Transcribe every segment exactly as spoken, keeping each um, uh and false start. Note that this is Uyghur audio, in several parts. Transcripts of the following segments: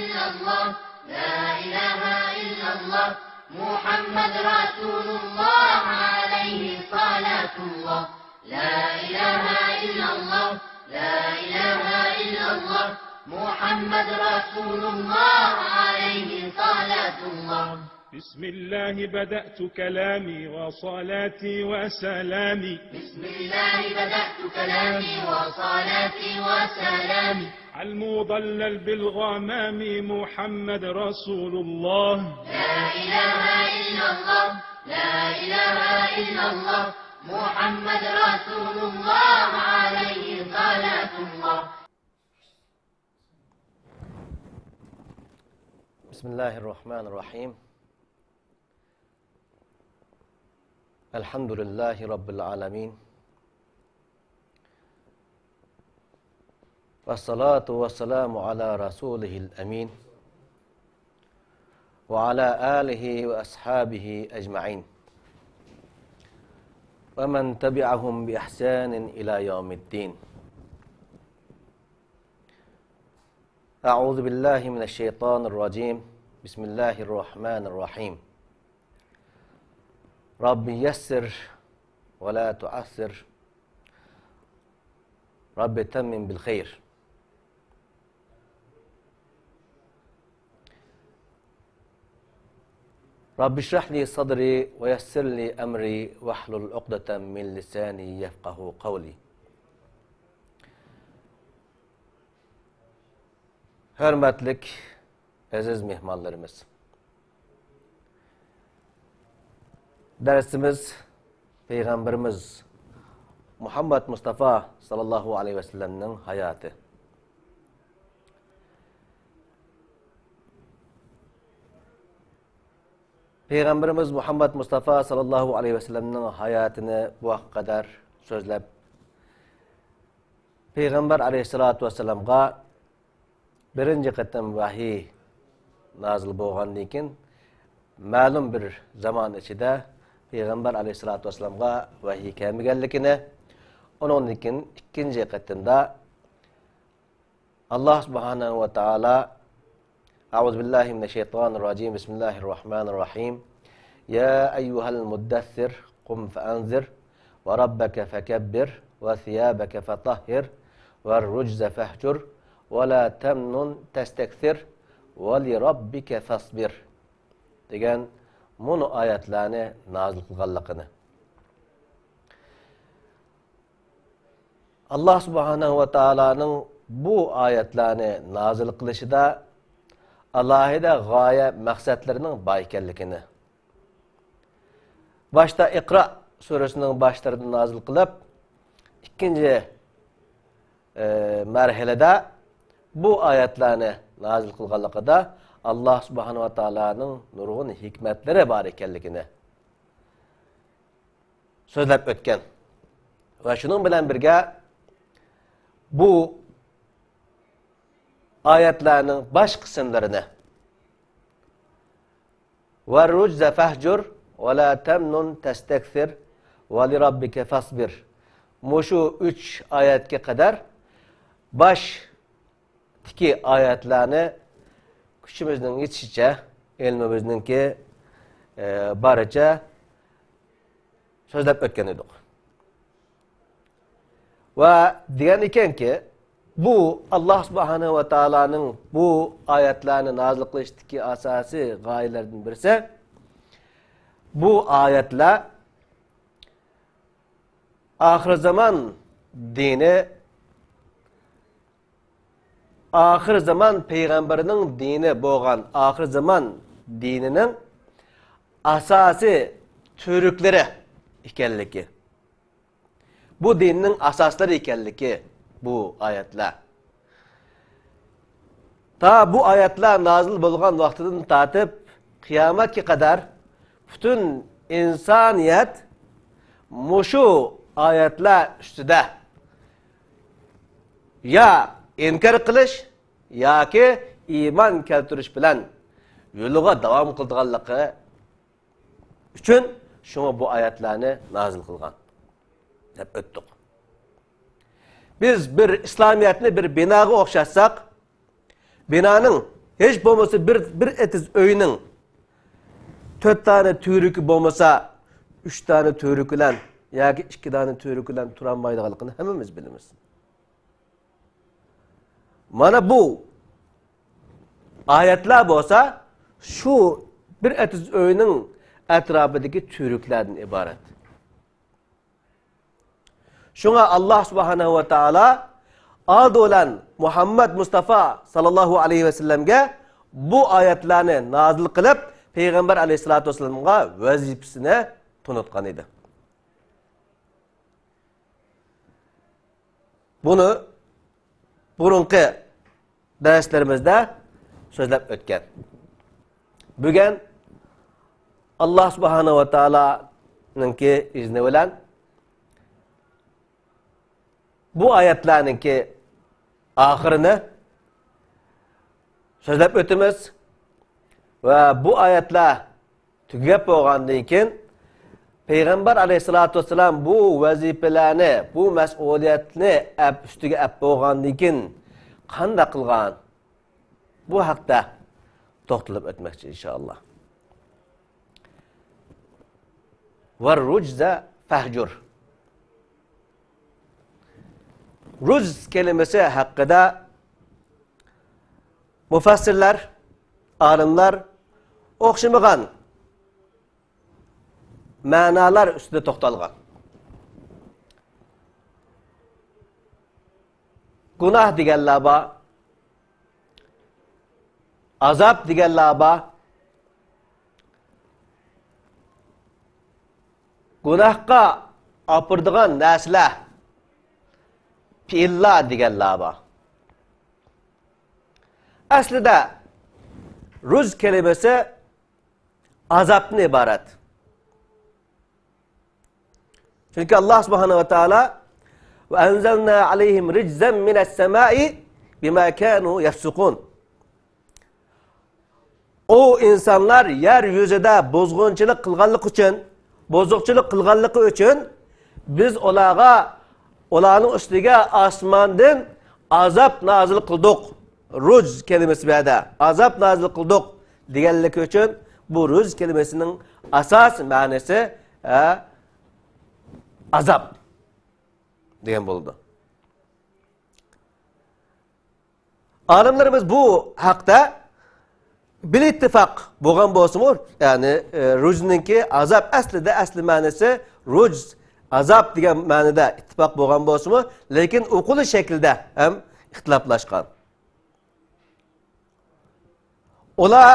إلا الله، لا إله إلا الله، محمد رسول الله، عليه صلاة الله. لا إله إلا الله، لا إله إلا الله، محمد رسول الله، عليه صلاة الله. بسم الله بدأت كلامي وصلاتي وسلامي. بسم الله بدأت كلامي وصلاتي وسلامي. على المضلل بالغمام محمد رسول الله. لا إله إلا الله، لا إله إلا الله، محمد رسول الله، عليه صلاة الله. بسم الله الرحمن الرحيم. الحمد لله رب العالمين. والصلاة والسلام على رسوله الأمين. وعلى آله وأصحابه أجمعين. ومن تبعهم بإحسان إلى يوم الدين. أعوذ بالله من الشيطان الرجيم. بسم الله الرحمن الرحيم. رب يسر ولا تعسر. رب تمم بالخير. رب اشرح لي صدري ويسر لي أمري واحلل عقدة من لساني يفقهوا قولي. ھۆرمەتلىك ئەزىز مېھمانلىرىمىز! دەرسىمىز پەيغەمبىرىمىز مۇھەممەد مۇستافا ساللاللاھۇ ئەلەيھى ۋەسەللەمنىڭ ھاياتى. پەيغەمبىرىمىز مۇھەممەد مۇستافا ساللاللاھۇ ئەلەيھى ۋەسەللەمنىڭ ھاياتىنى بۇ ۋاقىتقا قەدەر سۆزلەپ، پەيغەمبەر ئەلەيھىسسالاتۇ ۋەسسالامغا بىرىنچى قېتىم ۋەھىي نازىل بولغاندىن كېيىن، مەلۇم بىر زامان ئىچىدە پەيغەمبەر ئەلەيھىسسالاتۇ ۋەسسالامغا ۋەھىي كەلمىگەنلىكىنى، ئۇنىڭدىن كېيىن ئىككىنچى قېتىمدا ئاللاھ سۇبھانەھۇ ۋە تائالا، أعوذ بالله من الشيطان الرجيم. بسم الله الرحمن الرحيم. يا أيها المدثر قم فأنذر وربك فكبر وثيابك فطهر والرجز فاهجر ولا تمنن تستكثر ولربك فاصبر دېگەن مۇنۇ ئايەتلەرنى نازىل قىلغانلىقىنى، ئاللاھ سۇبھانەھۇ ۋە تائالانىڭ بۇ ئايەتلەرنى نازىل قىلىشىدا ئالاھىدە غايە مەقسەتلىرىنىڭ بار ئىكەنلىكىنى، باشتا ئىقرا سۈرىسىنىڭ باشلىرىدا نازىل قىلىپ، ئىككىنچى، ئى، مەرھىلىدە بۇ ئايەتلەرنى نازىل قىلغانلىقىدا ئاللاھ سۇبھانەھۇ ۋە تائالانىڭ نۇرغۇن ھېكمەتلىرى بار ئىكەنلىكىنى سۆزلەپ ئۆتكەن. ۋە شۇنىڭ بىلەن بىرگە، بۇ ئايەتلەرنىڭ باش قىسىملىرىنى، «ۋەررۇجزە فەھجۇر ۋە لا تەمنۇن تەستەكسىر ۋە لىرەببىكە فەسبىر» مۇشۇ ئۈچ ئايەتكە قەدەر باش تىكى ئايەتلەرنى كۈچىمىزنىڭ يېتىشىچە، ئىلمىمىزنىڭكى، ئى، بارىچە سۆزلەپ ئۆتكەن ئىدۇق. ۋە دېگەن ئىكەنكى، بۇ ئاللاھ سۇبھانەھۇ ۋە تائالانىڭ بۇ ئايەتلەرنى نازىل قىلىشتىكى ئاساسىي غايىلەردىن بىرسى، بۇ ئايەتلەر ئاخىر زامان دىنى، ئاخىر زامان پەيغەمبىرىنىڭ دىنى بولغان ئاخىر زامان دىنىنىڭ ئاساسىي تۈۋرۈكلىرى ئىكەنلىكى، بۇ دىننىڭ ئاساسلىرى ئىكەنلىكى بۇ ئايەتلەر. تا بۇ ئايەتلەر نازىل بولغان ۋاقتىدىن تارتىپ قىيامەتكە قەدەر پۈتۈن ئىنسانىيەت مۇشۇ ئايەتلەر ئۈستىدە يا ئىنكار قىلىش ياكى ئىمان كەلتۈرۈش بىلەن يولىغا داۋام قىلىدىغانلىقى ئۈچۈن شۇڭا بۇ ئايەتلەرنى نازىل قىلغان دەپ ئۆتتۇق. بىز بىر ئىسلامىيەتنى بىر بىناغا ئوخشاتساق، بىنانىڭ ھېچ بولمىسا بىر، بىر ئېتىز ئۆينىڭ تۆت دانە تۈۋرۈكى بولمىسا، ئۈچ دانە تۈۋرۈك بىلەن ياكى ئىككى دانە تۈۋرۈك بىلەن تۇرالمايدىغانلىقىنى ھەممىمىز بىلىمىز. مانا بۇ ئايەتلەر بولسا شۇ بىر ئېتىز ئۆينىڭ ئەتراپىدىكى تۈۋرۈكلەردىن ئىبارەت. شۇڭا ئاللاھ سۇبھانەھۇ ۋە تائالا ئالدى بىلەن مۇھەممەد مۇستافا ساللاللاھۇ ئەلەيھى ۋەسەللەمگە بۇ ئايەتلەرنى نازىل قىلىپ، پەيغەمبەر ئەلەيھىسسالاتۇ ۋەسسالامغا ۋەزىپىسىنى تونۇتقان ئىدى. بۇنى بۇرۇنقى دەرسلىرىمىزدە سۆزلەپ ئۆتكەن. بۈگۈن ئاللاھ سۇبھانەھۇ ۋە تائالانىڭكى ئىزنى بىلەن بۇ ئايەتلەرنىڭكى ئاخىرىنى سۆزلەپ ئۆتىمىز ۋە بۇ ئايەتلەر تۈگەپ بولغاندىن كېيىن، پەيغەمبەر ئەلەيھىسسالاتۇ ۋەسسالام بۇ ۋەزىپىلەرنى، بۇ مەسئۇلىيەتنى ئەپ، ئۈستىگە ئەپ بولغاندىن كېيىن قانداق قىلغان؟ بۇ ھەقتە توختىلىپ ئۆتمەكچى، ئىنشائاللا. ۋەر رۇجزە فەھجۇر. رۇجز كەلىمىسى ھەققىدە مۇفەسسىرلەر، ئالىملار ئوخشىمىغان مەنالار ئۈستىدە توختالغان. گۇناھ دېگەنلەر بار، ئازاب دېگەنلەر بار. گۇناھقا ئاپىرىدىغان نەرسىلەر، پېئىللار دېگەنلەر بار. ئەسلىدە رۇجز كەلىمىسى ئازابتىن ئىبارەت. چۈنكى ئاللاھ سۇبھانەھۇ ۋە تائالا، ۋە ئەنزەلنا ئەلەيھىم رىجزەن مىنەس سەمائى بىما كانۇ يەفسۇقۇن. ئۇ ئىنسانلار يەر يۈزىدە بۇزغۇنچىلىق قىلغانلىقى ئۈچۈن، بۇزۇقچىلىق قىلغانلىقى ئۈچۈن بىز ئۇلارغا، ئۇلارنىڭ ئۈستىگە ئاسماندىن ئازاب نازىل قىلدۇق. رۇجز كەلىمىسى بۇ يەردە. ئازاب نازىل قىلدۇق دېگەنلىكى ئۈچۈن بۇ رۇجز كەلىمىسىنىڭ ئاساسىي مەنىسى، ھە، ئازاب دېگەن بولىدۇ. ئالىملىرىمىز بۇ ھەقتە بىر ئىتتىپاق بولغان بولسىمۇ، يەنى، ئە، رۇجزنىڭكى ئازاب ئەسلىدە، ئەسلى مەنىسى رۇجز، ئازاب دېگەن مەنىدە ئىتتىپاق بولغان بولسىمۇ، لېكىن ئوقۇلۇش شەكلىدە ھەم ئىختىلاپلاشقان. ئۇلار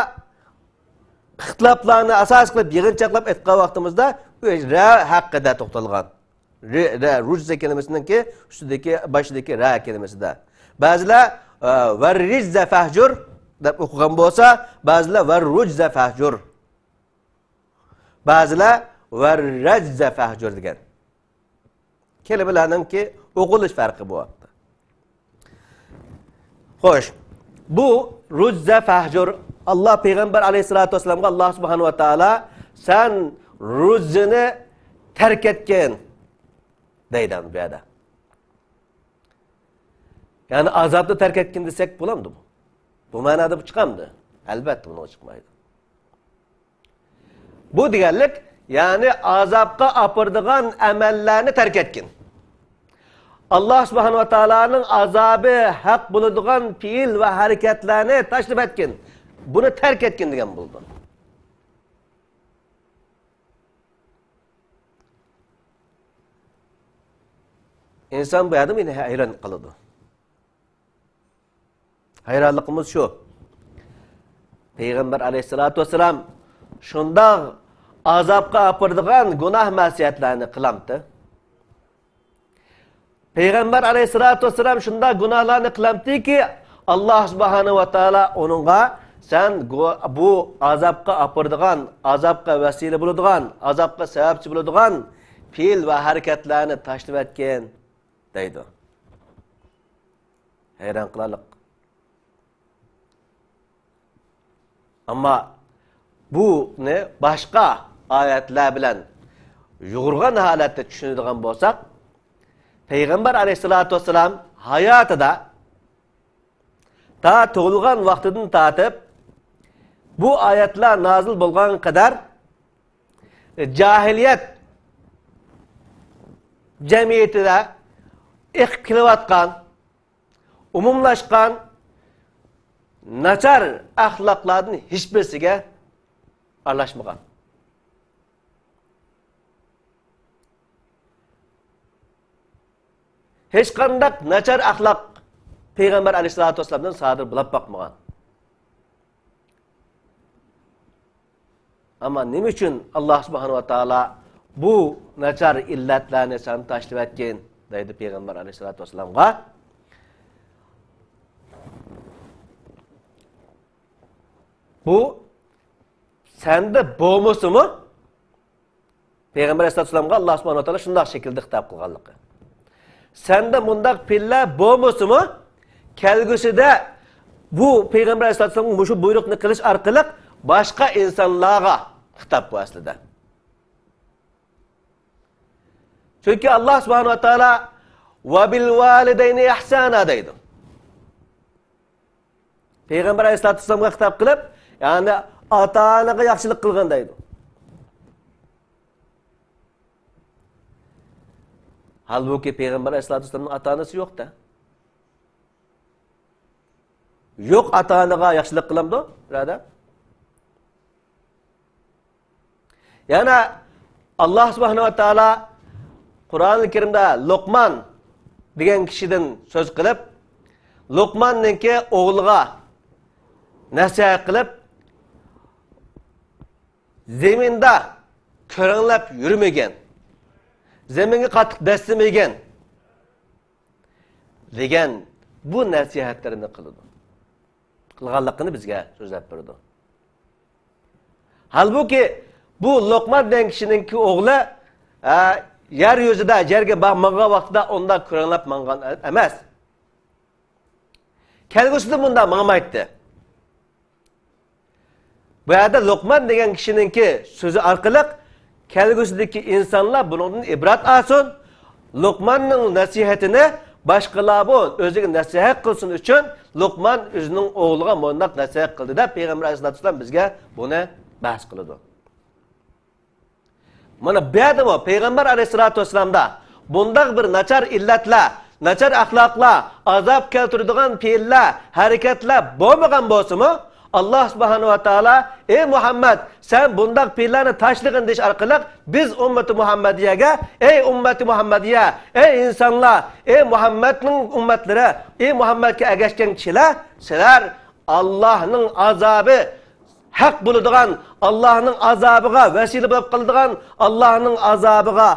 ئىختىلاپلارنى ئاساس قىلىپ يىغىنچاقلاپ ئېيتقان ۋاقتىمىزدا رە ھەققىدە توختالغان. رە، رە، رۇجزە كەلىمىسىنىڭكى ئۈستىدىكى، باشىدىكى رە كەلىمىسىدە. بەزىلەر، ئە، ۋەر رىجزە فەھجۇر دەپ ئوقۇغان بولسا، بەزىلەر ۋەر رۇجزە فەھجۇر. بەزىلەر ۋەر رەجزە فەھجۇر دېگەن. كەلىمىلەرنىڭكى ئوقۇلۇش پەرقى بۇ ھەقتە. خوش، بۇ رۇجزە فەھجۇر، ئاللا پەيغەمبەر ئەلەيھىسسالاتۇ ۋەسسالامغا ئاللا سۇبھانەھۇ ۋە تائالا، سەن رۇجزىنى تەرك ئەتكىن دەيدۇ بۇ يەردە. يەنى ئازابنى تەرك ئەتكىن دېسەك بولامدۇ بۇ؟ بۇ مەنادا بۇ چىقامدۇ؟ ئەلۋەتتە بۇنىڭغا چىقمايدۇ. بۇ دېگەنلىك، يەنى ئازابقا ئاپىرىدىغان ئەمەللەرنى تەرك ئەتكىن. ئاللا سۇبھانەھۇ ۋە تائالانىڭ ئازابى ھەق بولىدىغان پېئىل ۋە ھەرىكەتلەرنى تاشلىۋەتكىن. بۇنى تەرك ئەتكىن دېگەن بولىدۇ. ئىنسان بۇ يەردە مېنى ھەيران قالىدۇ. ھەيرانلىقىمىز شۇ. پەيغەمبەر ئەلەيھىسسالاتۇ ۋەسسالام شۇنداق ئازابقا ئاپىرىدىغان گۇناھ مەسىيەتلەرنى قىلامتى؟ پەيغەمبەر ئەلەيھىسسالاتۇ ۋەسسالام شۇنداق گۇناھلارنى قىلامتىكى، ئاللا سۇبھانەھۇ ۋە تائالا ئۇنىڭغا، سەن گۇ-، بۇ ئازابقا ئاپىرىدىغان، ئازابقا ۋەسىلە بولىدىغان، ئازابقا سەۋەبچى بولىدىغان پېئىل ۋە ھەرىكەتلەرنى تاشلىۋەتكىن دەيدۇ. ھەيران قىلارلىق. ئەمما بۇنى باشقا ئايەتلەر بىلەن يۇغۇرغان ھالەتتە چۈشىنىدىغان بولساق، پەيغەمبەر ئەلەيھىسسالاتۇ ۋەسسالام ھاياتىدا تا تۇغۇلغان ۋاقتىدىن تارتىپ، بۇ ئايەتلەر نازىل بولغانغا قەدەر جاھىلىيەت جەمئىيىتىدە ئېقىپ كېلىۋاتقان، ئومۇملاشقان ناچار ئەخلاقلاردىن ھېچبىرسىگە ئارىلاشمىغان. ھېچقانداق ناچار ئەخلاق پەيغەمبەر ئەلەيھىسسالاتۇ ۋەسسالامدىن سادىر بولاپ باقمىغان. ئەمما نېمە ئۈچۈن ئاللا سۇبھانەھۇ ۋە تائالا بۇ ناچار ئىللەتلەرنى سەن تاشلىۋەتكىن؟ دەيدۇ پەيغەمبەر ئەلەيھىسسالاتۇ ۋەسسالامغا. بۇ سەندە بولمىسىمۇ، پەيغەمبەر ئەلەيھىسسالاتۇ ۋەسسالامغا ئاللا سۇبھانەھۇ ۋە تائالا شۇنداق شەكىلدە خىتاب قىلغانلىقى. سەندە مۇنداق پېئىللەر بولمىسىمۇ، كەلگۈسىدە بۇ پەيغەمبەر ئەلەيھىسسالاتۇ ۋەسسالامغا مۇشۇ بۇيرۇقنى قىلىش ئارقىلىق باشقا ئىنسانلارغا خىتاب بۇ ئەسلىدە. چۈنكى ئاللا سۇبھانەھۇ ۋە تائالا «ۋە بىل ۋالىدەينى ئىھسانا» دەيدۇ. پەيغەمبەر ئەلەيھىسسالاتۇ ۋەسسالامغا خىتاب قىلىپ، يەنى ئاتا-ئانىغا ياخشىلىق قىلغىن دەيدۇ. ھالبۇكى، پەيغەمبەر ئەلەيھىسسالاتۇ ۋەسسالامنىڭ ئاتا-ئانىسى يوق-دە. يوق ئاتا-ئانىغا ياخشىلىق قىلامدۇ بۇرادەر؟ يەنە ئاللا سۇبھانەھۇ ۋە تائالا قۇرئانى كەرىمدە لوقمان دېگەن كىشىدىن سۆز قىلىپ، لوقماننىڭكى ئوغلىغا نەسىھەت قىلىپ، زېمىندا كۆرەڭلەپ يۈرمىگىن، زېمىنگە قاتتىق دەسسىمىگىن دېگەن بۇ نەسىھەتلىرىنى قىلىدۇ. قىلغانلىقىنى بىزگە سۆزلەپ بېرىدۇ. ھالبۇكى، بۇ لوقمان دېگەن كىشىنىڭكى ئوغلى، ئە، يەر يۈزىدە يەرگە با-، ماڭغان ۋاقتىدا ئۇنداق كۆرەڭلەپ ماڭغان ئەمەس. كەلگۈسىدە مۇنداق ماڭمايتتى. بۇ يەردە لوقمان دېگەن كىشىنىڭكى سۆزى ئارقىلىق كەلگۈسىدىكى ئىنسانلار بۇنىڭدىن ئىبرەت ئالسۇن. لوقماننىڭ نەسىھەتىنى باشقىلارمۇ ئۆزىگە نەسىھەت قىلسۇن ئۈچۈن لوقمان ئۆزىنىڭ ئوغلىغا مۇنداق نەسىھەت قىلدى دەپ پەيغەمبەر ئەلەيھىسسالاتۇ ۋەسسالام بىزگە بۇنى بەھس قىلىدۇ. مانا بۇ يەردىمۇ پەيغەمبەر ئەلەيھىسسالاتۇ ۋەسسالامدا بۇنداق بىر ناچار ئىللەتلەر، ناچار ئەخلاقلار، ئازاب كەلتۈرىدىغان پېئىللەر، ھەرىكەتلەر بولمىغان بولسىمۇ، ئاللا سۇبھانەھۇ ۋە تائالا، ئەي مۇھەممەد، سەن بۇنداق پېئىللەرنى تاشلىغىن دېيىش ئارقىلىق بىز ئۈممىتى مۇھەممەدىيەگە، ئەي ئۈممىتى مۇھەممەدىيە، ئەي ئىنسانلار، ئەي مۇھەممەدنىڭ ئۈممەتلىرى، ئەي مۇھەممەدكە ئەگەشكەن كىشىلەر، سىلەر ئاللانىڭ ئازابى ھەق بولىدىغان، ئاللانىڭ ئازابىغا ۋەسىلە بولۇپ قالىدىغان، ئاللانىڭ ئازابىغا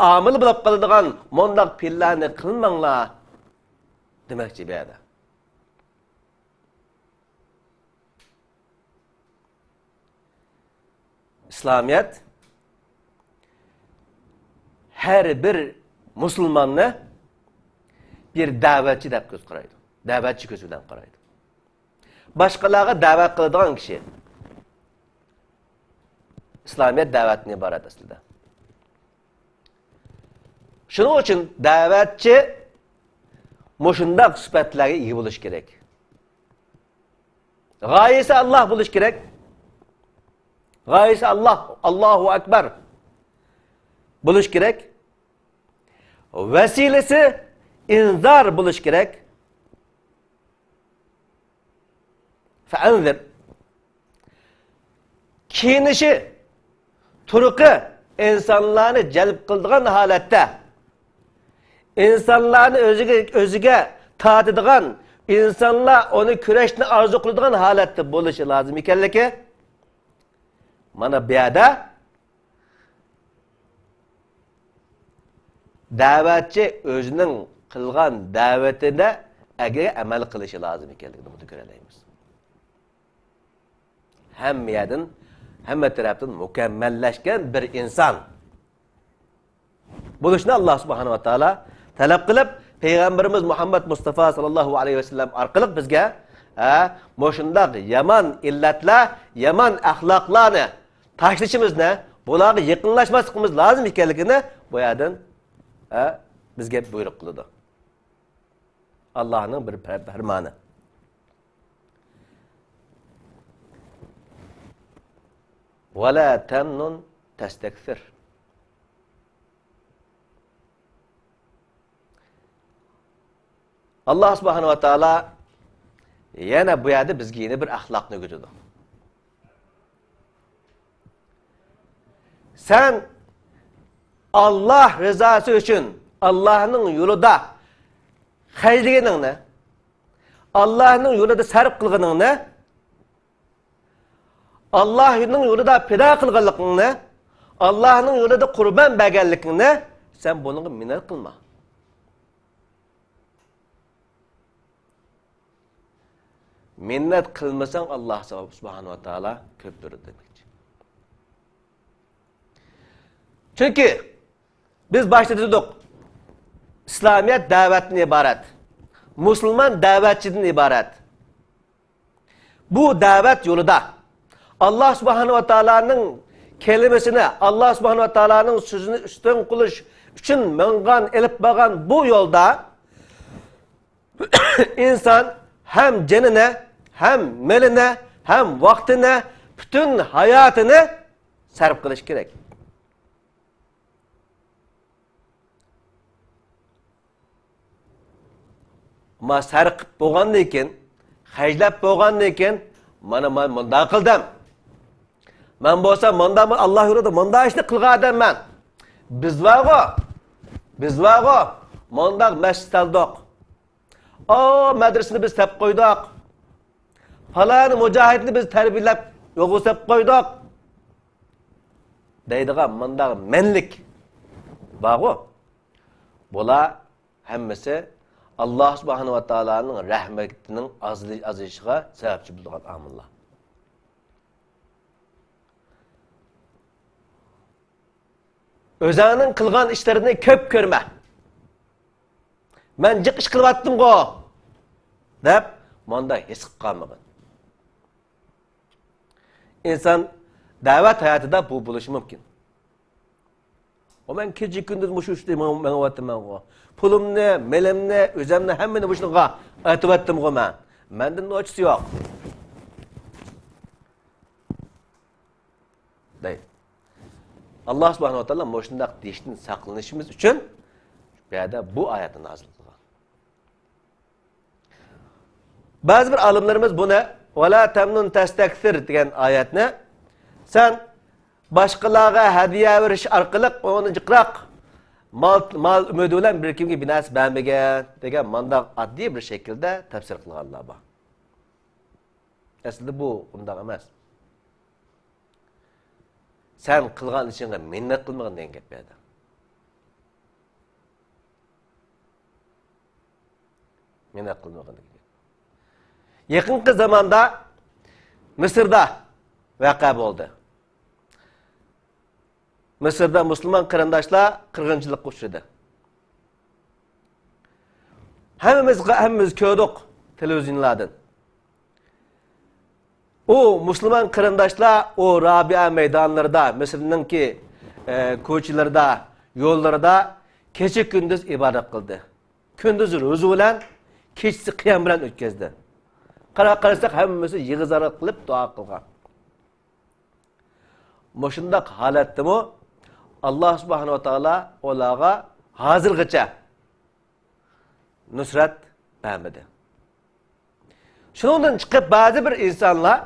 ئامىل بولۇپ قالىدىغان مۇنداق پېئىللەرنى قىلماڭلار دېمەكچى بۇ يەردە. ئىسلامىيەت ھەر بىر مۇسۇلماننى بىر دەۋەتچى دەپ كۆز قارايدۇ. دەۋەتچى كۆزى بىلەن قارايدۇ. باشقىلارغا دەۋەت قىلىدىغان كىشى. ئىسلامىيەت دەۋەتتىن ئىبارەت ئەسلىدە. شۇنىڭ ئۈچۈن دەۋەتچى مۇشۇنداق سۈپەتلەرگە ئىگە بولۇشى كېرەك. غايىسى ئاللا بولۇشى كېرەك. غايىسى ئاللا، ئاللاھۇ ئەكبەر بولۇشى كېرەك. ۋەسىلىسى ئىنزار بولۇشى كېرەك. فەئەنزىر. كىيىنىشى، تۇرقى ئىنسانلارنى جەلپ قىلىدىغان ھالەتتە، ئىنسانلارنى ئۆزىگە، ئۆزىگە تارتىدىغان، ئىنسانلار ئۇنى كۆرۈشنى ئارزۇ قىلىدىغان ھالەتتە بولۇشى لازىم ئىكەنلىكى، مانا بۇ يەردە دەۋەتچى ئۆزىنىڭ قىلغان دەۋىتىدە ئەگەر ئەمەل قىلىشى لازىم ئىكەنلىكىنى بۇنى كۆرەلەيمىز. ھەممە يەردىن، ھەممە تەرەپتىن مۇكەممەللەشكەن بىر ئىنسان بولۇشنى ئاللا سۇبھانەھۇ ۋە تائالا تەلەپ قىلىپ، پەيغەمبىرىمىز مۇھەممەد مۇستافا ساللاللاھۇ ئەلەيھى ۋەسەللەم ئارقىلىق بىزگە، ھە، مۇشۇنداق يامان ئىللەتلەر، يامان ئەخلاقلارنى تاشلىشىمىزنى، بۇلارغا يېقىنلاشماسلىقىمىز لازىم ئىكەنلىكىنى بۇ يەردىن، ھە، بىزگە بۇيرۇق قىلىدۇ. ئاللانىڭ بىر پەر-، پەرمانى. ۋەلا تەمنۇن تەستەكسىر. ئاللا سۇبھانەھۇ ۋە تائالا يەنە بۇ يەردە بىزگە يەنە بىر ئەخلاقنى ئۆگىتىدۇ. سەن ئاللا رىزاسى ئۈچۈن ئاللانىڭ يولىدا خەجلىگىنىڭنى، ئاللانىڭ يولىدا سەرپ قىلغىنىڭنى، ئاللانىڭ يولىدا پىدا قىلغانلىقىڭنى، ئاللانىڭ يولىدا قۇربان بەرگەنلىكىڭنى سەن بۇنىڭغا مىننەت قىلما. مىننەت قىلمىساڭ، ئاللا سۇبھانەھۇ ۋە تائالا كۆپ بېرىدۇ دېمەكچى. چۈنكى بىز باشتا دېدۇق، ئىسلامىيەت دەۋەتتىن ئىبارەت، مۇسۇلمان دەۋەتچىدىن ئىبارەت. بۇ دەۋەت يولىدا ئاللا سۇبھانەھۇ ۋە تائالانىڭ كەلىمىسىنى، ئاللا سۇبھانەھۇ ۋە تائالانىڭ سۆزىنى ئۈستۈن قىلىش ئۈچۈن ماڭغان، ئېلىپ بارغان بۇ يولدا ئىنسان ھەم جېنىنى، ھەم مېلىنى، ھەم ۋاقتىنى، پۈتۈن ھاياتىنى سەرپ قىلىشى كېرەك. ئەمما سەرپ قىلىپ بولغاندىن كېيىن، خەجلەپ بولغاندىن كېيىن، مانا مەن مۇنداق قىلدىم. مەن بولسا مۇنداق، ئاللا يولىدا مۇنداق ئىشنى قىلغان ئادەممەن. بىز بارغۇ، بىز بارغۇ، مۇنداق مەسچىت سالدۇق. ئا، مەدرىسىنى بىز سەپ قويدۇق. پالان مۇجاھىدنى بىز تەربىيەلەپ يولغا سەپ قويدۇق. دەيدىغان مۇنداق مەنلىك بارغۇ. بۇلار ھەممىسى ئاللا سۇبھانەھۇ ۋە تائالانىڭ رەھمىتىنىڭ ئازلى-، ئازىيىشىغا سەۋەبچى بولىدىغان ئامىللار. ئۆزۈڭنىڭ قىلغان ئىشلىرىنى كۆپ كۆرمە. مەن جىق ئىش قىلىۋاتتىمغۇ دەپ مۇنداق ھېس قىلىپ قالمىغىن. ئىنسان دەۋەت ھاياتىدا بۇ بولۇشى مۇمكىن. ئۇ مەن كېچە كۈندۈز مۇشۇ ئىشتا مېڭ-، مېڭىۋاتىمەنغۇ. پۇلۇمنى، مېلىمنى، ئۆزۈمنى، ھەممىنى مۇشۇنىڭغا ئېتىۋەتتىمغۇ مەن. مەندىن نوچىسى يوق. دەيدۇ. ئاللا سۇبھانەھۇ ۋە تائالا مۇشۇنداق دېيىشتىن ساقلىنىشىمىز ئۈچۈن بۇ يەردە بۇ ئايەتنى نازىل قىلغان. بەزى بىر ئالىملىرىمىز بۇنى «ۋەلا تەمنۇن تەستەكسىر» دېگەن ئايەتنى سەن باشقىلارغا ھەدىيە بېرىش ئارقىلىق ئۇنىڭدىن جىقراق مال، مال ئۈمىدى بىلەن بىر كىمگە بىر نەرسە بەرمىگىن دېگەن مانداق ئاددىي بىر شەكىلدە تەپسىر قىلغانلار بار. ئەسلىدە بۇ ئۇنداق ئەمەس. سەن قىلغان ئىشىڭغا مىننەت قىلمىغىن دېگەن گەپ بۇ يەردە. مىننەت قىلمىغىن دېگەن گەپ. يېقىنقى زاماندا مىسىردا ۋەقە بولدى. مىسىردا مۇسۇلمان قېرىنداشلار قىرغىنچىلىققا ئۇچرىدى. ھەممىمىز، ھەممىمىز كۆردۇق تېلېۋىزىيونلاردىن. ئۇ مۇسۇلمان قېرىنداشلار ئۇ رابىئە مەيدانلىرىدا، مىسىرنىڭكى، ئە، كوچىلىرىدا، يوللىرىدا كېچە-كۈندۈز ئىبادەت قىلدى. كۈندۈزى روزا بىلەن، كېچىسى قىيام بىلەن ئۆتكۈزدى. قاراپ قارىساق، ھەممىسى يىغا-زار قىلىپ دۇئا قىلغان. مۇشۇنداق ھالەتتىمۇ ئاللا سۇبھانەھۇ ۋە تائالا ئۇلارغا ھازىرغىچە نۇسرەت بەرمىدى. شۇنىڭدىن چىقىپ بەزى بىر ئىنسانلار،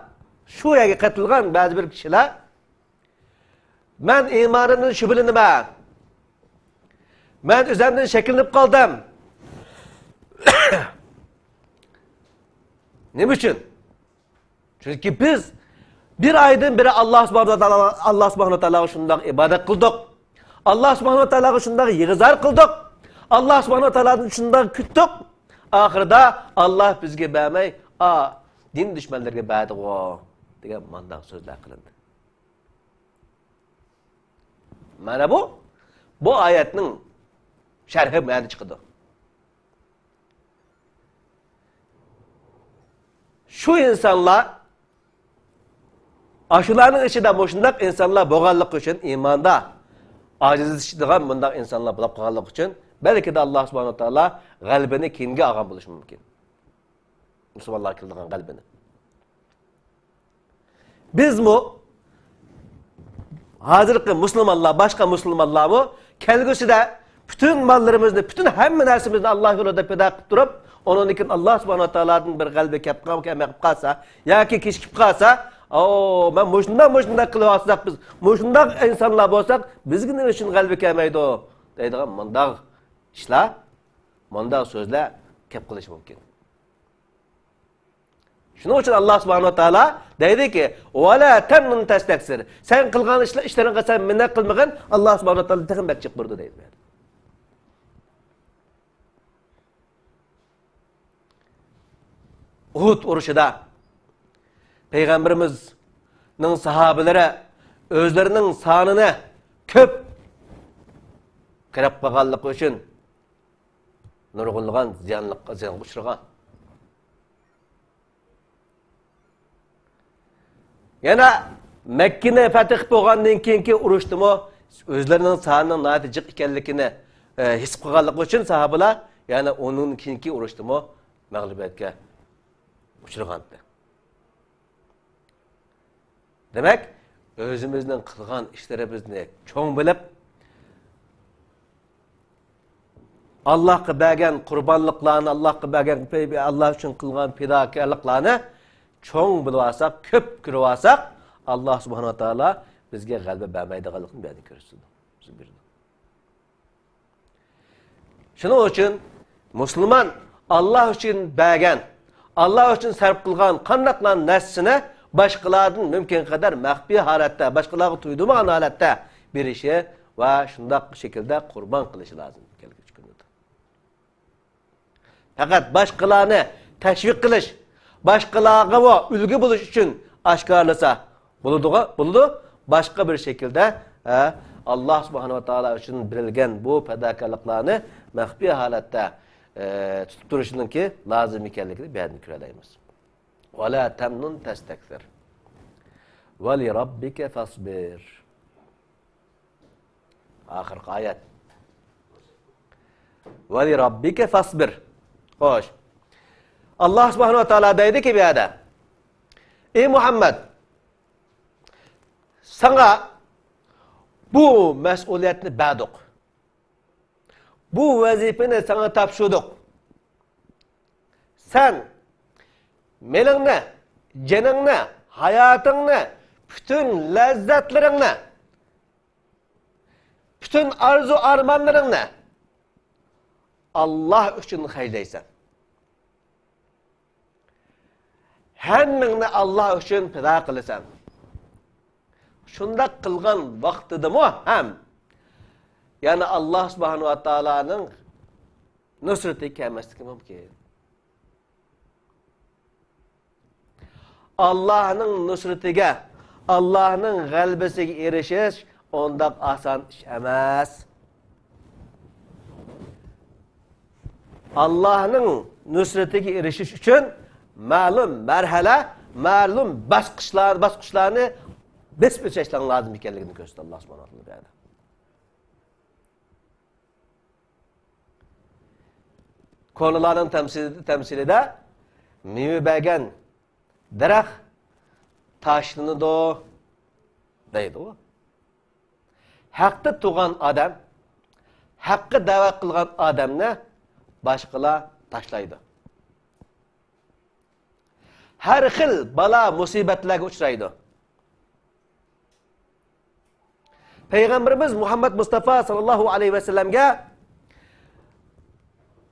شۇ يەرگە قېتىلغان بەزى بىر كىشىلەر، مەن ئىمانىمدىن شۈبھىلىنىمەن. مەن ئۆزۈمدىن شەكلىنىپ قالدىم. نېمە ئۈچۈن؟ چۈنكى بىز بىر ئايدىن بېرى ئاللا سۇبھانەھۇ ۋە تائالا، ئاللا سۇبھانەھۇ ۋە تائالاغا شۇنداق ئىبادەت قىلدۇق. ئاللا سۇبھانەھۇ ۋە تائالاغا شۇنداق يىغا-زار قىلدۇق. ئاللا سۇبھانەھۇ ۋە تائالادىن شۇنداق كۈتتۇق. ئاخىرىدا ئاللا بىزگە بەرمەي، ئا، دىن دۈشمەنلىرىگە بەردىغۇ دېگەن مانداق سۆزلەر قىلىندى. مانا بۇ، بۇ ئايەتنىڭ شەرھى مەنە چىقىدۇ. شۇ ئىنسانلار، ئاشۇلارنىڭ ئىچىدە مۇشۇنداق ئىنسانلار بولغانلىقى ئۈچۈن، ئىماندا ئاجىزلىشىدىغان مۇنداق ئىنسانلار بولۇپ قالغانلىقى ئۈچۈن، بەلكىدە ئاللا سۇبھانەھۇ ۋە تائالا غەلىبىنى كېيىنگە ئالغان بولۇشى مۇمكىن. مۇسۇلمانلارغا كېلىدىغان غەلىبىنى. بىزمۇ ھازىرقى مۇسۇلمانلار، باشقا مۇسۇلمانلارمۇ كەلگۈسىدە پۈتۈن ماللىرىمىزنى، پۈتۈن ھەممە نەرسىمىزنى ئاللا يولىدا پىدا قىلىپ تۇرۇپ، ئۇنىڭدىن كېيىن ئاللا سۇبھانەھۇ ۋە تائالادىن بىر غەلىبە كەپ قال-، كەلمەي قالسا ياكى كېچىكىپ قالسا، «ئاۋۇ، مەن مۇشۇنداق، مۇشۇنداق قىلىۋاتساق، بىز مۇشۇنداق ئىنسانلار بولساق، بىزگە نېمە ئۈچۈن غەلىبە كەلمەيدۇ؟» دەيدىغان مۇنداق ئىشلار، مۇنداق سۆزلەر كەپ قېلىشى مۇمكىن. شۇنىڭ ئۈچۈن ئاللا سۇبھانەھۇ ۋە تائالا دەيدىكى، «ۋەلا تەمنۇن تەستەكسىر.» سەن قىلغان ئىشلار، ئىشلىرىڭغا سەن مىننەت قىلمىغىن، ئاللا سۇبھانەھۇ ۋە تائالا تېخىمۇ بەك جىق بۇرىدۇ دەيدۇ. ئۇھۇد ئۇرۇشىدا پەيغەمبىرىمىزنىڭ ساھابىلىرى ئۆزلىرىنىڭ سانىنى كۆپ قىرىپ قالغانلىقى ئۈچۈن نۇرغۇنلىغان زىيانلىق، زىيانغا ئۇچرىغان. يەنە مەككىنى پەتھ قىلىپ بولغاندىن كېيىنكى ئۇرۇشتىمۇ ئۆزلىرىنىڭ سانىنىڭ ناھايىتى جىق ئىكەنلىكىنى، ئە، ھېس قىلغانلىقى ئۈچۈن ساھابىلار يەنە ئۇنىڭدىن كېيىنكى ئۇرۇشتىمۇ مەغلۇبىيەتكە ئۇچرىغانىدى. دېمەك، ئۆزىمىزنىڭ قىلغان ئىشلىرىمىزنى چوڭ بىلىپ، ئاللاھقا بەرگەن قۇربانلىقلارنى، ئاللاھقا بەرگەن، ئاللاھ ئۈچۈن قىلغان پىداكارلىقلارنى چوڭ بىلىۋالساق، كۆپ كۆرۈۋالساق، ئاللاھ سۇبھانەھۇ ۋە تائالا بىزگە غەلىبە بەرمەيدىغانلىقىنى بۇ يەردىن كۆرسىتىدۇ. شۇنىڭ ئۈچۈن مۇسۇلمان ئاللاھ ئۈچۈن بەرگەن، ئاللاھ ئۈچۈن سەرپ قىلغان قانداقلا نەرسىسىنى باشقىلاردىن مۇمكىن قەدەر مەخپىي ھالەتتە، باشقىلارغا تۇيدۇرمىغان ھالەتتە بېرىشى ۋە شۇنداق شەكىلدە قۇربان قىلىشى لازىم. پەقەت باشقىلارنى تەشۋىق قىلىش، باشقىلارغىمۇ ئۈلگە بولۇش ئۈچۈن ئاشكارىلىسا بولىدىغۇ، بولىدۇ. باشقا بىر شەكىلدە، ھە، ئاللاھ سۇبھانەھۇ ۋە تائالا ئۈچۈن بېرىلگەن بۇ پىداكارلىقلارنى مەخپىي ھالەتتە، ئە، تۇتۇپ تۇرۇشنىڭكى لازىم ئىكەنلىكىنى بۇ يەردىن كۆرەلەيمىز. ۋەلا تەمنۇن تەستەكسىر. ۋەلىرەببىكە فەسبىر. ئاخىرقى ئايەت. ۋەلىرەببىكە فەسبىر. خوش. ئاللاھ سۇبھانەھۇ ۋە تائالا دەيدىكى بۇ يەردە، ئەي مۇھەممەد، ساڭا بۇ مەسئۇلىيەتنى بەردۇق. بۇ ۋەزىپىنى ساڭا تاپشۇردۇق. سەن مېلىڭنى، جېنىڭنى، ھاياتىڭنى، پۈتۈن لەززەتلىرىڭنى، پۈتۈن ئارزۇ-ئارمانلىرىڭنى ئاللاھ ئۈچۈن خەجلەيسەن. ھەممىڭنى ئاللاھ ئۈچۈن پىدا قىلىسەن. شۇنداق قىلغان ۋاقتىدىمۇ ھەم يەنە ئاللاھ سۇبھانەھۇ ۋە تائالانىڭ نۇسرىتى كەلمەسلىكى مۇمكىن. ئاللاھنىڭ نۇسرىتىگە، ئاللاھنىڭ غەلىبىسىگە ئېرىشىش ئۇنداق ئاسان ئىش ئەمەس. ئاللاھنىڭ نۇسرىتىگە ئېرىشىش ئۈچۈن مەلۇم مەرھەلە، مەلۇم باسقۇچلار، باسقۇچلارنى بېسىپ ئۆتۈشلەڭ لازىم ئىكەنلىكىنى كۆرسىتىدۇ ئاللاھ سۇبھانەھۇ ۋە تائالا بۇ يەردە. كونىلارنىڭ تەمسىل-، تەمسىلىدە مېۋە بەرگەن دەرەخ تاشلىنىدۇ دەيدۇ. ھەقتە تۇرغان ئادەم، ھەققە دەۋەت قىلغان ئادەمنى باشقىلار تاشلايدۇ. ھەر خىل بالا مۇسىبەتلەرگە ئۇچرايدۇ. پەيغەمبىرىمىز مۇھەممەد مۇستافا ساللاللاھۇ ئەلەيھى ۋەسەللەمگە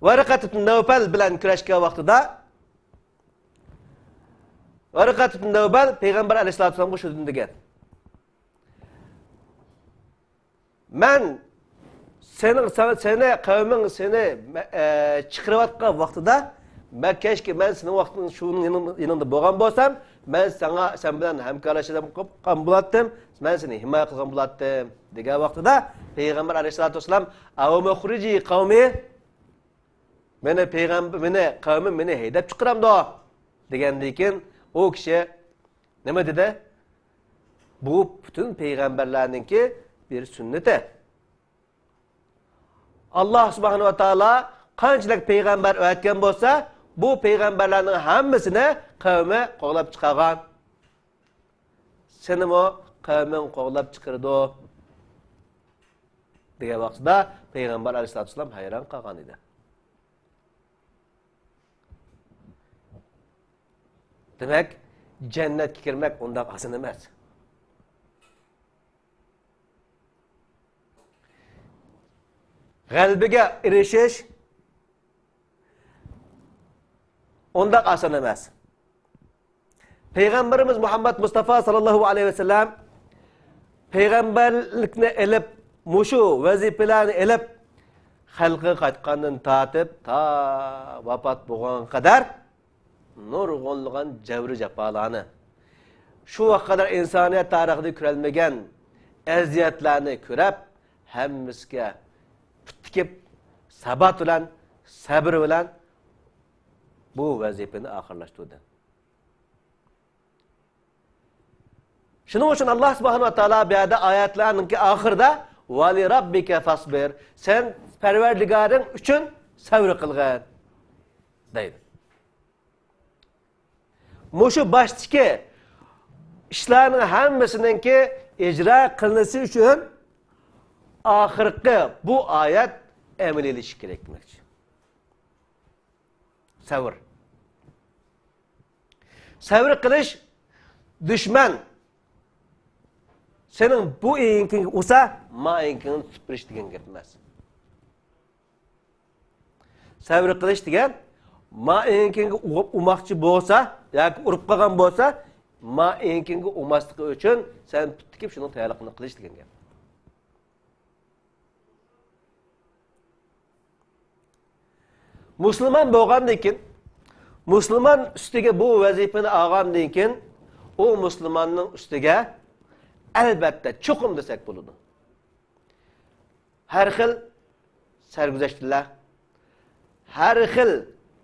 ۋەرىقەت ئىبن نەۋپەل بىلەن كۈرەشكەن ۋاقتىدا، ۋەرىقەت ئىبن نەۋپەل پەيغەمبەر ئەلەيھىسسالاتۇ ۋەسسالامغا شۇنداق دېگەن، مەن سېنىڭ، سېنى، سېنى، قەۋمىڭ سېنى، ئە، چىقىرىۋاتقان ۋاقتىدا، مەن كەچكە مەن سېنىڭ ۋاقتىڭ شۇنىڭ يېنىڭ-، يېنىڭدا بولغان بولسام، مەن ساڭا، سەن بىلەن ھەمكارلىشىدىغان قىلغان بولاتتىم، مەن سېنى ھىمايە قىلغان بولاتتىم، دېگەن ۋاقتىدا پەيغەمبەر ئەلەيھىسسالاتۇ ۋەسسالام، «ئەۋ مۇخرىجى قەۋمى»، مېنى پەيغەمبەر، مېنى، قەۋمىم مېنى ھەيدەپ چىقىرامدۇ؟ دېگەندىن كېيىن ئۇ كىشى نېمە دېدى؟ بۇ پۈتۈن پەيغەمبەرلەرنىڭكى بىر سۈننىتى. ئاللاھ سۇبھانەھۇ ۋە تائالا قانچىلىك پەيغەمبەر ئەۋەتكەن بولسا، بۇ پەيغەمبەرلەرنىڭ ھەممىسىنى قەۋمى قوغلاپ چىقارغان. سېنىمۇ قەۋمىڭ قوغلاپ چىقىرىدۇ» دېگەن ۋاقتىدا پەيغەمبەر ئەلەيھىسسالاتۇ ۋەسسالام ھەيران قالغان ئىدى. دېمەك، جەننەتكە كىرمەك ئۇنداق ئاسان ئەمەس. غەلىبىگە ئېرىشىش ئۇنداق ئاسان ئەمەس. پەيغەمبىرىمىز مۇھەممەد مۇستافا ساللاللاھۇ ئەلەيھى ۋەسەللەم پەيغەمبەرلىكنى ئېلىپ، مۇشۇ ۋەزىپىلەرنى ئېلىپ، خەلقىگە قايتقاندىن تارتىپ تا ۋاپات بولغانغا قەدەر نۇرغۇنلىغان جەۋرى جاپالارنى، شۇ ۋاقىتقا قەدەر ئىنسانىيەت تارىخىدا كۆرەلمىگەن ئەزىيەتلەرنى كۆرۈپ، ھەممىسىگە پۇت تىكىپ، سابات بىلەن، سەبرى بىلەن بۇ ۋەزىپىنى ئاخىرلاشتۇردى. شۇنىڭ ئۈچۈن ئاللا سۇبھانەھۇ ۋە تائالا بۇ يەردە ئايەتلەرنىڭكى ئاخىرىدا، «ۋەلىرەببىكە فەسبىر»، سەن پەرۋەردىگارىڭ ئۈچۈن سەۋر قىلغىن، دەيدۇ. مۇشۇ باشتىكى ئىشلارنىڭ ھەممىسىنىڭكى ئىجرا قىلىنىشى ئۈچۈن ئاخىرقى بۇ ئايەت ئەمەلىيلىشىشى كېرەك دېمەكچى. سەۋر. سەۋر قىلىش، دۈشمەن سېنىڭ بۇ ئېڭىكىڭگە ئۇرسا، ما ئېڭىكىڭنى تۇتۇپ بېرىش دېگەن گەپ ئەمەس. سەۋر قىلىش دېگەن، ما ئېڭىكىڭگە ئۇ-، ئۇرماقچى بولسا ياكى ئۇرۇپ قالغان بولسا، ما ئېڭىكىڭگە ئۇرماسلىقى ئۈچۈن سەن پۇت تىكىپ شۇنىڭ تەييارلىقىنى قىلىش دېگەن گەپ. مۇسۇلمان بولغاندىن كېيىن، مۇسۇلمان ئۈستىگە بۇ ۋەزىپىنى ئالغاندىن كېيىن، ئۇ مۇسۇلماننىڭ ئۈستىگە ئەلۋەتتە، چوقۇم دېسەك بولىدۇ، ھەر خىل سەرگۈزەشتلەر، ھەر خىل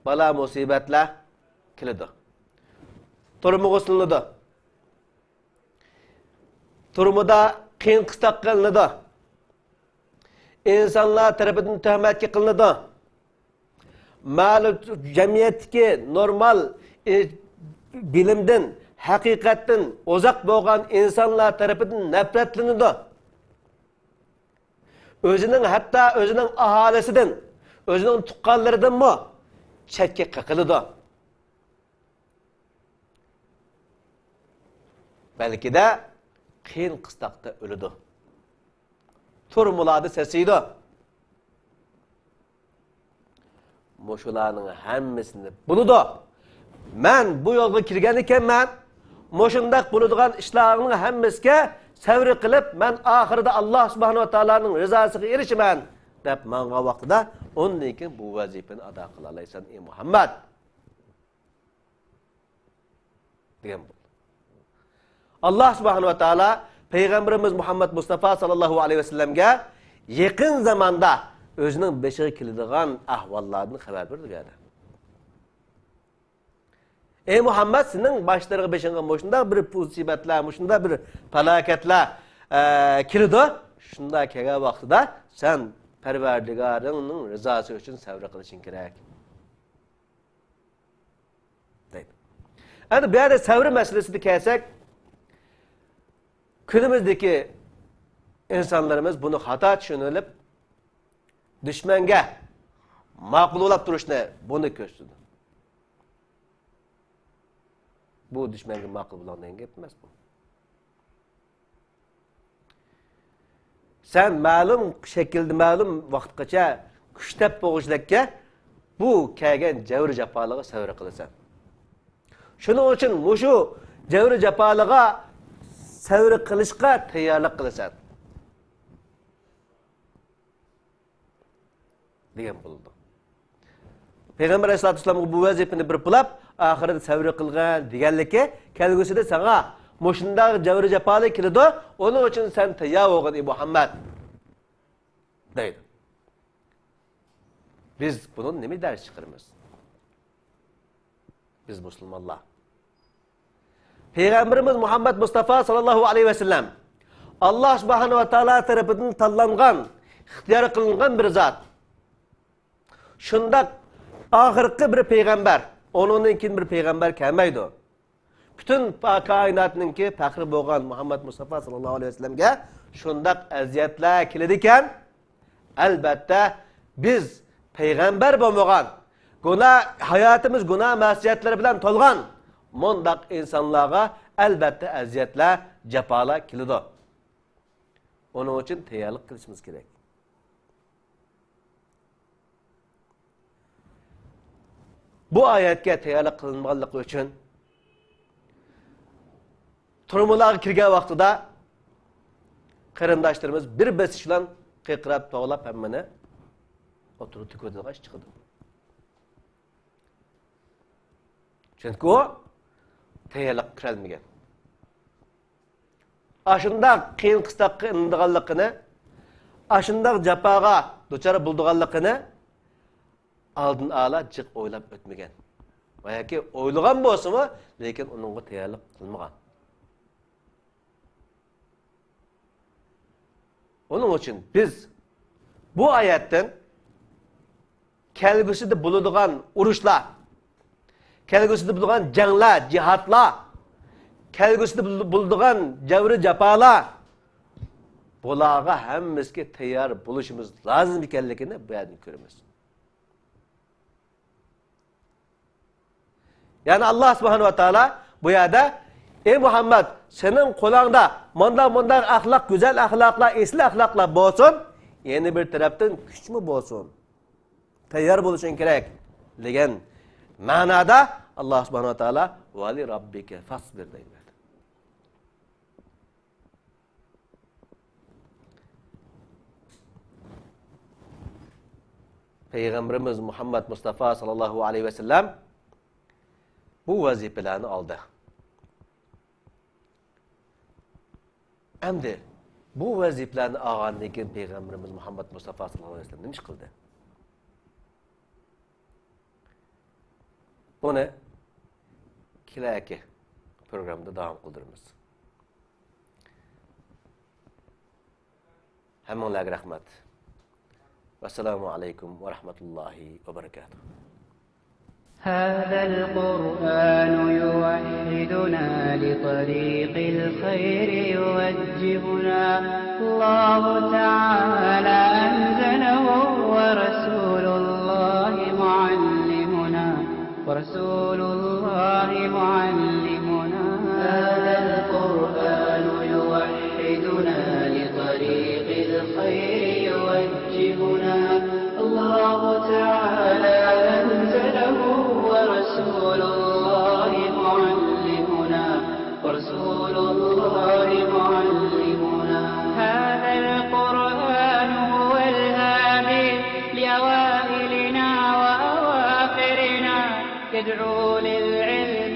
بالا-مۇسىبەتلەر كېلىدۇ. تۈرمىگە سېلىنىدۇ. تۈرمىدە قىيىن-قىستاق قىلىنىدۇ. ئىنسانلار تەرىپىدىن تۆھمەتكە قىلىنىدۇ. مەلۇم جەمئىيەتتىكى نورمال، ئى، بىلىمدىن، ھەقىقەتتىن ئۇزاق بولغان ئىنسانلار تەرىپىدىن نەپرەتلىنىدۇ. ئۆزىنىڭ، ھەتتا ئۆزىنىڭ ئاھالىسىدىن، ئۆزىنىڭ تۇغقانلىرىدىنمۇ چەتكە قېقىلىدۇ. بەلكىدە قىيىن-قىستاقتا ئۆلىدۇ. تۈرمىلەردە سەسىيىدۇ. مۇشۇلارنىڭ ھەممىسىنى بولىدۇ. مەن بۇ يولغا كىرگەن ئىكەنمەن. مۇشۇنداق بولىدىغان ئىشلارنىڭ ھەممىسىگە سەۋر قىلىپ، مەن ئاخىرىدا ئاللا سۇبھانەھۇ ۋە تائالانىڭ رىزاسىغا ئېرىشىمەن، دەپ ماڭغان ۋاقتىدا، ئۇندىن كېيىن بۇ ۋەزىپىنى ئادا قىلالايسەن، ئەي مۇھەممەد. دېگەن بولدى. ئاللا سۇبھانەھۇ ۋە تائالا پەيغەمبىرىمىز مۇھەممەد مۇستافا ساللاللاھۇ ئەلەيھى ۋەسەللەمگە يېقىن زاماندا ئۆزىنىڭ بېشىغا كېلىدىغان ئەھۋاللاردىن خەۋەر بېرىدۇ بۇ يەردە. ئەي مۇھەممەد، سېنىڭ باشلىرىغا، بېشىڭغا مۇشۇنداق بىر مۇسىبەتلەر، مۇشۇنداق بىر پالاكەتلەر، ئە، كېلىدۇ. شۇنداق كەلگەن ۋاقتىدا سەن پەرۋەردىگارىڭنىڭ رىزاسى ئۈچۈن سەۋر قىلىشىڭ كېرەك. دەيدۇ. ئەمدى بۇ يەردە سەۋر مەسىلىسىگە كەلسەك، كۈنىمىزدىكى ئىنسانلىرىمىز بۇنى خاتا چۈشىنىۋېلىپ، دۈشمەنگە ماقۇل بولاپ تۇرۇشنى بۇنى كۆرسىتىدۇ. بۇ دۈشمەنگە ماقۇل بولىدىغان گەپ ئەمەس بۇ. سەن مەلۇم شەكىلدە، مەلۇم ۋاقىتقىچە كۈچەپ بولغۇچىلىككە بۇ كەلگەن جەۋر-جاپالارغا سەۋر قىلىسەن. شۇنىڭ ئۈچۈن مۇشۇ جەۋر-جاپالارغا سەۋر قىلىشقا تەييارلىق قىلىسەن. دېگەن بولىدۇ. پەيغەمبەر ئەلەيھىسسالاتۇ ۋەسسالامغا بۇ ۋەزىپىنى بېرىپ بولاپ، ئاخىرىدا سەۋر قىلغىن دېگەنلىكى، كەلگۈسىدە ساڭا مۇشۇنداق جەۋر-جاپالار كېلىدۇ، ئۇنىڭ ئۈچۈن سەن تەييار بولغىن، ئەي مۇھەممەد، دەيدۇ. بىز بۇنىڭدىن نېمە دەرس چىقىرىمىز؟ بىز مۇسۇلمانلار. پەيغەمبىرىمىز مۇھەممەد مۇستافا ساللاللاھۇ ئەلەيھى ۋەسەللەم ئاللا سۇبھانەھۇ ۋە تائالا تەرىپىدىن تاللانغان، ئىختىيار قىلىنغان بىر زات. شۇنداق ئاخىرقى بىر پەيغەمبەر، ئۇنىڭدىن كېيىن بىر پەيغەمبەر كەلمەيدۇ. پۈتۈن پا-، كائىناتنىڭكى پەخرى بولغان مۇھەممەد مۇستافا ساللاللاھۇ ئەلەيھى ۋەسەللەمگە شۇنداق ئەزىيەتلەر كېلىدىكەن، ئەلبەتتە، بىز پەيغەمبەر بولمىغان، گۇناھ، ھاياتىمىز گۇناھ مەسىيەتلىرى بىلەن تولغان مۇنداق ئىنسانلارغا ئەلبەتتە ئەزىيەتلەر، جاپالار كېلىدۇ. ئۇنىڭ ئۈچۈن تەييارلىق قىلىشىمىز كېرەك. بۇ ئايەتكە تەييارلىق قىلىنمىغانلىقى ئۈچۈن، تۈرمىلەرگە كىرگەن ۋاقتىدا قېرىنداشلىرىمىز بىر بېسىش بىلەن قىرقىراپ، توۋلاپ ھەممىنى ئوتتۇرىغا تۆكۈۋېتىدىغان ئىش چىقىدۇ. چۈنكى ئۇ تەييارلىققا كىرەلمىگەن. ئاشۇنداق قىيىن قىستاققا ئىلىنىدىغانلىقىنى، ئاشۇنداق جاپاغا دۇچار بولىدىغانلىقىنى ئالدىن ئالا جىق ئويلاپ ئۆتمىگەن. ۋە ياكى ئويلىغان بولسىمۇ، لېكىن ئۇنىڭغا تەييارلىق قىلمىغان. ئۇنىڭ ئۈچۈن بىز بۇ ئايەتتىن كەلگۈسىدە بولىدىغان ئۇرۇشلار، كەلگۈسىدە بولىدىغان جەڭلەر، جىھادلار، كەلگۈسىدە بول-، بولىدىغان جەۋرى جاپالار، بۇلارغا ھەممىسىگە تەييار بولۇشىمىز لازىم ئىكەنلىكىنى بۇ يەردىن كۆرىمىز. يەنى ئاللا سۇبھانەھۇ ۋە تائالا بۇ يەردە، ئەي مۇھەممەد، سېنىڭ قولۇڭدا مۇنداق، مۇنداق ئەخلاق، گۈزەل ئەخلاقلار، ئېسىل ئەخلاقلار بولسۇن، يەنە بىر تەرەپتىن كۈچمۇ بولسۇن. تەييار بولۇشۇڭ كېرەك، دېگەن مەنادا ئاللا سۇبھانەھۇ ۋە تائالا، ۋەلىرەببىكە فەسبىر، دەيدۇ. پەيغەمبىرىمىز مۇھەممەد مۇستافا ساللاللاھۇ ئەلەيھى ۋەسەللەم بۇ ۋەزىپىلەرنى ئالدى. ئەمدى بۇ ۋەزىپىلەرنى ئالغاندىن كېيىن پەيغەمبىرىمىز مۇھەممەد مۇستافا ساللاللاھۇ ئەلەيھى ۋەسەللەم نېمە ئىش قىلدى؟ بۇنى كېلەركى پروگراممىدا داۋام قىلدۇرىمىز. ھەممىڭلارغا رەھمەت. ۋەسسالامۇ ئەلەيكۇم ۋە رەھمەتۇللاھى ۋە بەرەكاتۇھ. هذا القرآن يوحدنا لطريق الخير يوجهنا. الله تعالى أنزله ورسول الله معلمنا. ورسول الله معلمنا. هذا القرآن يوحدنا لطريق الخير يوجهنا. الله تعالى أنزله ورسول الله معلمنا. ورسول الله معلمنا. هذا القرآن هو الهادي لأوائلنا وأواخرنا. يدعو للعلم